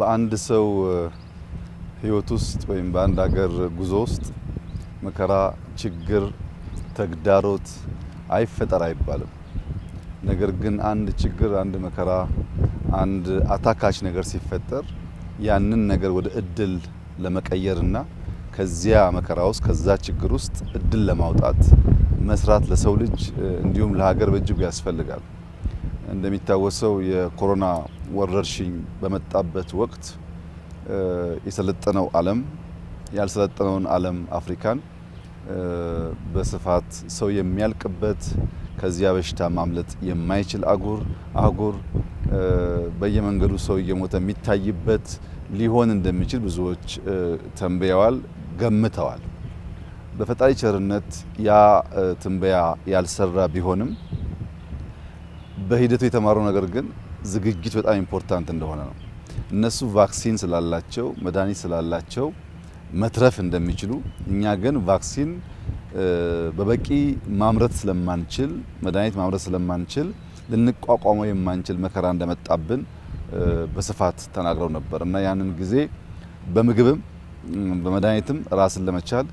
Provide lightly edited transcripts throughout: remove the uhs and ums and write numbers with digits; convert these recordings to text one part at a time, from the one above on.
በአንድ ሰው ህይወት ውስጥ ወይም በአንድ ሀገር ጉዞ ውስጥ መከራ፣ ችግር፣ ተግዳሮት አይፈጠር አይባልም። ነገር ግን አንድ ችግር፣ አንድ መከራ፣ አንድ አታካች ነገር ሲፈጠር ያንን ነገር ወደ እድል ለመቀየርና ከዚያ መከራ ውስጥ፣ ከዛ ችግር ውስጥ እድል ለማውጣት መስራት ለሰው ልጅ እንዲሁም ለሀገር በእጅጉ ያስፈልጋል። እንደሚታወሰው የኮሮና ወረርሽኝ በመጣበት ወቅት የሰለጠነው ዓለም ያልሰለጠነውን ዓለም አፍሪካን በስፋት ሰው የሚያልቅበት፣ ከዚያ በሽታ ማምለጥ የማይችል አህጉር፣ በየመንገዱ ሰው እየሞተ የሚታይበት ሊሆን እንደሚችል ብዙዎች ተንብየዋል፣ ገምተዋል። በፈጣሪ ቸርነት ያ ትንበያ ያልሰራ ቢሆንም በሂደቱ የተማረው ነገር ግን ዝግጅት በጣም important እንደሆነ ነው። እነሱ vaccine ስላላቸው፣ መድኃኒት ስላላቸው መትረፍ እንደሚችሉ፣ እኛ ግን vaccine በበቂ ማምረት ስለማንችል፣ መድኃኒት ማምረት ስለማንችል ልንቋቋመው የማንችል መከራ እንደመጣብን በስፋት ተናግረው ነበር እና ያንን ጊዜ በምግብም በመድኃኒትም ራስን ለመቻል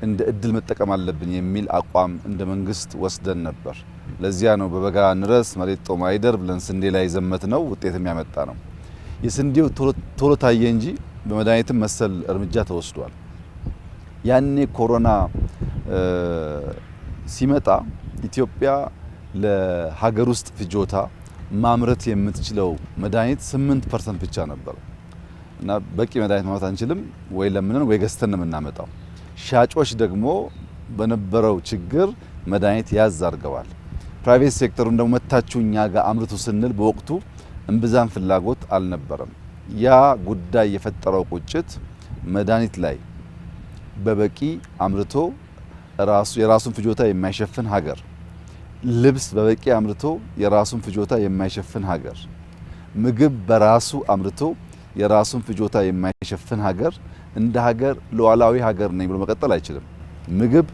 እንደ እድል መጠቀም አለብን የሚል አቋም እንደ መንግስት ወስደን ነበር። ለዚያ ነው በበጋ ንረስ መሬት ጦም አይደር ብለን ስንዴ ላይ ዘመትነው፣ ውጤትም ያመጣ ነው። የስንዴው ቶሎ ታየ እንጂ በመድኃኒትም መሰል እርምጃ ተወስዷል። ያኔ ኮሮና ሲመጣ ኢትዮጵያ ለሀገር ውስጥ ፍጆታ ማምረት የምትችለው መድኃኒት 8% ብቻ ነበር እና በቂ መድኃኒት ማምረት አንችልም፣ ወይ ለምንን ወይ ገዝተን ነው የምናመጣው። ሻጮች ደግሞ በነበረው ችግር መድኃኒት ያዝ አድርገዋል። Private sector ኡን ደግሞ መታችሁ እኛ ጋር አምርቱ ስንል በወቅቱ እምብዛም ፍላጎት አልነበረም። ያ ጉዳይ የፈጠረው ቁጭት መድኃኒት ላይ በበቂ አምርቶ ራሱ የራሱን ፍጆታ የማይሸፍን ሀገር፣ ልብስ በበቂ አምርቶ የራሱን ፍጆታ የማይሸፍን ሀገር፣ ምግብ በራሱ አምርቶ የራሱን ፍጆታ የማይሸፍን ሀገር እንደ ሀገር ሉዓላዊ ሀገር ነኝ ብሎ መቀጠል አይችልም። ምግብ፣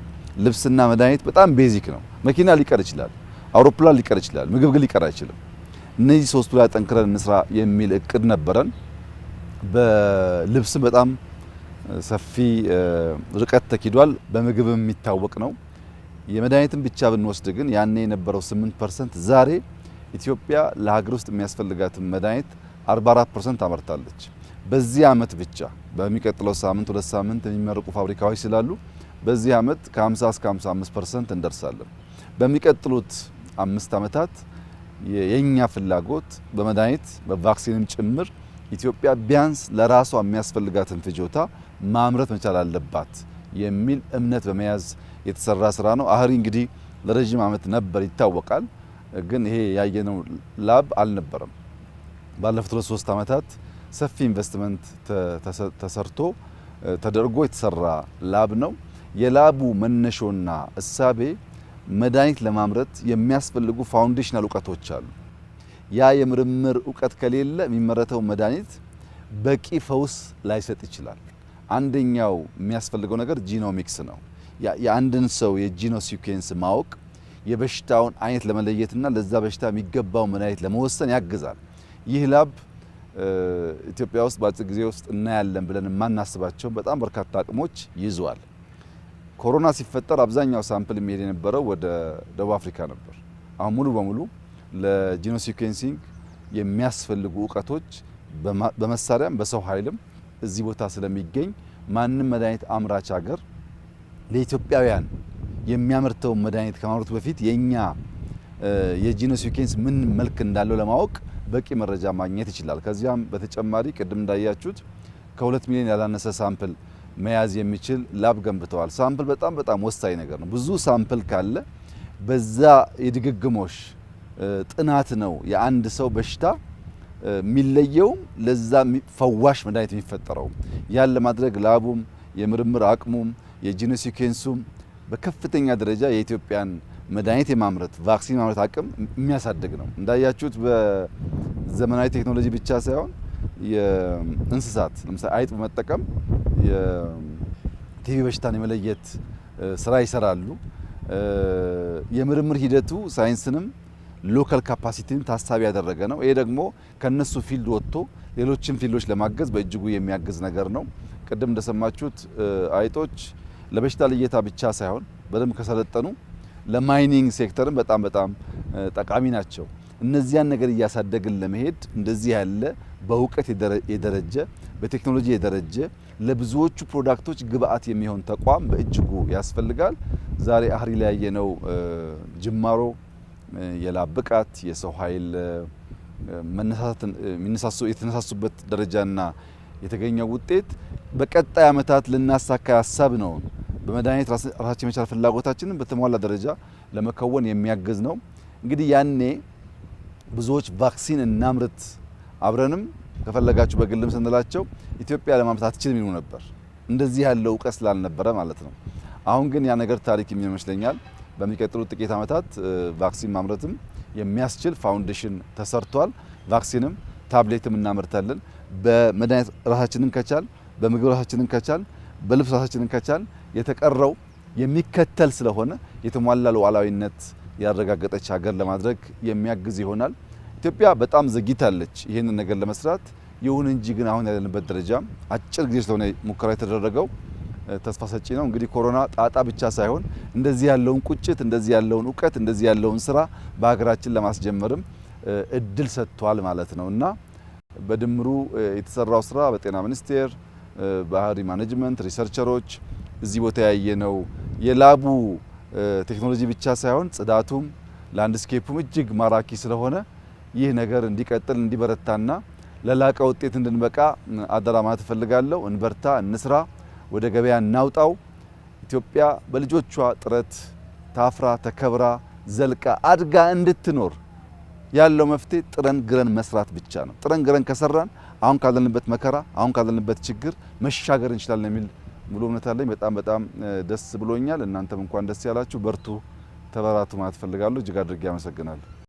ልብስና መድኃኒት በጣም basic ነው። መኪና ሊቀር ይችላል፣ አውሮፕላን ሊቀር ይችላል፣ ምግብ ግን ሊቀር አይችልም። እነዚህ ሶስቱ ላይ ጠንክረን እንስራ የሚል እቅድ ነበረን። በልብስም በጣም ሰፊ ርቀት ተኪዷል። በምግብም የሚታወቅ ነው። የመድኃኒትን ብቻ ብንወስድ ግን ያኔ የነበረው 8% ዛሬ ኢትዮጵያ ለሀገር ውስጥ የሚያስፈልጋትን መድኃኒት 44% አመርታለች። በዚህ አመት ብቻ በሚቀጥለው ሳምንት 2 ሳምንት የሚመረቁ ፋብሪካዎች ስላሉ በዚህ አመት ከ50 እስከ 55% እንደርሳለን። በሚቀጥሉት 5 አመታት የኛ ፍላጎት በመድኃኒት በ vaccine ም ጭምር ኢትዮጵያ ቢያንስ ለራሷ የሚያስፈልጋትን ፍጆታ ማምረት መቻል አለባት የሚል እምነት በመያዝ የተሰራ ስራ ነው። አህሪ እንግዲህ ለረጅም አመት ነበር ይታወቃል። ግን ይሄ ያየነው lab አልነበረም። ባለፉት 2-3 አመታት ሰፊ ኢንቨስትመንት ተሰርቶ ተደርጎ የተሰራ lab ነው። የ lab ኡ መነሾና እሳቤ መድኃኒት ለማምረት የሚያስፈልጉ foundational እውቀቶች አሉ። ያ የምርምር እውቀት ከሌለ የሚመረተው መድኃኒት በቂ ፈውስ ላይሰጥ ይችላል። አንደኛው የሚያስፈልገው ነገር genomics ነው። የአንድን ሰው የ genome sequence ማወቅ የበሽታውን አይነት ለመለየትና ለዛ በሽታ የሚገባው መድኃኒት ለመወሰን ያግዛል። ይህ lab ኢትዮጵያ ውስጥ በአጭር ጊዜ ውስጥ እናያለን ብለን የማናስባቸው በጣም በርካታ አቅሞች ይዟል። ኮሮና ሲፈጠር አብዛኛው sample የሚሄድ የነበረው ወደ ደቡብ አፍሪካ ነበር። አሁን ሙሉ በሙሉ ለ genome sequencing የሚያስፈልጉ እውቀቶች በመሳሪያም በሰው ኃይልም እዚህ ቦታ ስለሚገኝ ማንም መድኃኒት አምራች ሀገር ለኢትዮጵያውያን የሚያመርተው መድኃኒት ከማምረቱ በፊት የኛ የ genome sequence ምን መልክ እንዳለው ለማወቅ በቂ መረጃ ማግኘት ይችላል። ከዚያም በተጨማሪ ቅድም እንዳያችሁት ከ2 ሚሊዮን ያላነሰ sample መያዝ የሚችል lab ገንብተዋል። Sample በጣም በጣም ወሳኝ ነገር ነው። ብዙ sample ካለ በዛ የድግግሞሽ ጥናት ነው የአንድ ሰው በሽታ የሚለየውም ለዛ ፈዋሽ መድኃኒት የሚፈጠረው። ያን ለማድረግ lab ኡም የምርምር አቅሙም የ genome sequence ኡም በከፍተኛ ደረጃ የኢትዮጵያን መድኃኒት የማምረት፣ vaccine የማምረት አቅም የሚያሳድግ ነው። እንዳያችሁት በዘመናዊ ቴክኖሎጂ ብቻ ሳይሆን የእንስሳት ለምሳሌ አይጥ በመጠቀም የቲቢ በሽታን የመለየት ስራ ይሰራሉ። የምርምር ሂደቱ ሳይንስንም local capacity ን ታሳቢ ያደረገ ነው። ይሄ ደግሞ ከነሱ field ወጥቶ ሌሎችን field ኦች ለማገዝ በእጅጉ የሚያግዝ ነገር ነው። ቅድም እንደሰማችሁት አይጦች ለበሽታ ልየታ ብቻ ሳይሆን በደንብ ከሰለጠኑ ለ mining sector ም በጣም በጣም ጠቃሚ ናቸው። እነዚያን ነገር እያሳደግን ለመሄድ እንደዚህ ያለ በእውቀት የደረጀ፣ በቴክኖሎጂ የደረጀ፣ ለብዙዎቹ product ኦች ግብአት የሚሆን ተቋም በእጅጉ ያስፈልጋል። ዛሬ አህሪ ላይ ያየነው ጅማሮ፣ የ lab ብቃት፣ የሰው ኃይል መነሳሳትን የተነሳሱበት ደረጃና የተገኘው ውጤት በቀጣይ አመታት ልናሳካ ያሰብነው በመድኃኒት ራሳችን የመቻል ፍላጎታችንን በተሟላ ደረጃ ለመከወን የሚያግዝ ነው። እንግዲህ ያኔ ብዙዎች vaccine እናምርት አብረንም ከፈለጋችሁ በግልም ስንላቸው ኢትዮጵያ ለማምረት አትችልም ይሉ ነበር። እንደዚህ ያለው እውቀት ስላልነበረ ማለት ነው። አሁን ግን ያ ነገር ታሪክ ይመስለኛል። በሚቀጥሉት ጥቂት አመታት vaccine ማምረትም የሚያስችል foundation ተሰርቷል። Vaccine ም tablet ም እናመርታለን። በመድኃኒት ራሳችንን ከቻል፣ በምግብ ራሳችንን ከቻል፣ በልብስ ራሳችንን ከቻል የተቀረው የሚከተል ስለሆነ የተሟላ ሉዓላዊነት ያረጋገጠች ሀገር ለማድረግ የሚያግዝ ይሆናል። ኢትዮጵያ በጣም ዘግይታለች ይህንን ነገር ለመስራት። ይሁን እንጂ ግን አሁን ያለንበት ደረጃ አጭር ጊዜ ስለሆነ ሙከራ የተደረገው ተስፋ ሰጪ ነው። እንግዲህ ኮሮና ጣጣ ብቻ ሳይሆን እንደዚህ ያለውን ቁጭት፣ እንደዚህ ያለውን እውቀት፣ እንደዚህ ያለውን ስራ በሀገራችን ለማስጀመርም እድል ሰጥቷል ማለት ነው። እና በድምሩ የተሰራው ስራ በጤና ሚኒስቴር፣ በአህሪ management፣ researcher ኦች እዚህ ቦታ ያየነው የ lab ኡ ቴክኖሎጂ ብቻ ሳይሆን ጽዳቱም landscape ኡም እጅግ ማራኪ ስለሆነ ይህ ነገር እንዲቀጥል፣ እንዲበረታና ለላቀ ውጤት እንድንበቃ አደራ ማለት እፈልጋለሁ። እንበርታ፣ እንስራ፣ ወደ ገበያ እናውጣው። ኢትዮጵያ በልጆቿ ጥረት ታፍራ፣ ተከብራ፣ ዘልቃ አድጋ እንድትኖር ያለው መፍትሄ ጥረን ግረን መስራት ብቻ ነው። ጥረን ግረን ከሰራን አሁን ካለንበት መከራ፣ አሁን ካለንበት ችግር መሻገር እንችላለን የሚል ሙሉ እምነት አለኝ። በጣም በጣም ደስ ብሎኛል። እናንተም እንኳን ደስ ያላችሁ። በርቱ፣ ተበራቱ ማለት እፈልጋለሁ። እጅግ አድርጌ አመሰግናለሁ።